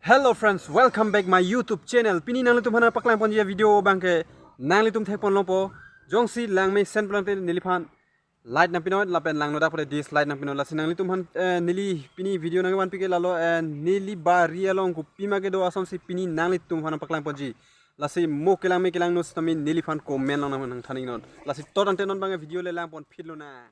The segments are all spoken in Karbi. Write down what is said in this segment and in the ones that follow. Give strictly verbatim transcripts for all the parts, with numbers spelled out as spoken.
Hello friends, welcome back my YouTube channel. Pini nanglitum aphan paklang ponji video abangke nanglitum thekpon longpo. Jongsi langmesen pulote neliphan like nangpinon lapen langnodak pulote dislike nangpinon. Lasi nanglitum aphan, eh, neli pini video nangvanpi ke lalo, eh, neli bari along kopima kedo asonsi pini nanglitum aphan paklang ponji. Lasi mo kelangme kelangno sitame neliphan comment along nang, nangthan iknon. Lasi to tangte non abangke video le langpon phit lonang.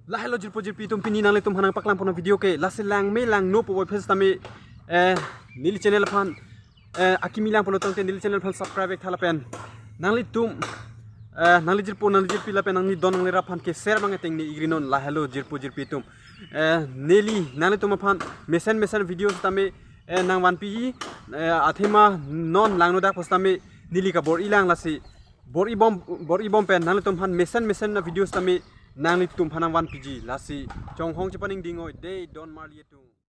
Lahelo jirpo jirpi atum, pini nanglitum aphan nangpaklang pon video ke lasi langme langno puvoiphit sitame, eh, neli channel aphan, eh, akimi lang pulo tangte neli channel aphan subscribe ik tha lapen nanglitum, eh, nangli jirpo nangli jirpi lapen nangli don nangli rap aphan ke share abang tengne igrinon. Lahelo jirpo jirpi atum, eh, neli nanglitum aphan mesen mesen video sitame, eh, nangvanpiji, eh, athema non langnodak pusitame neli kabor-i lang lasi bor-i bom, bor-i bom pen nanglitum aphan mesen mesen a video sitame nanglitum aphan nangvanpiji. Lasi chonghong chepaningding oi dei don marli atum.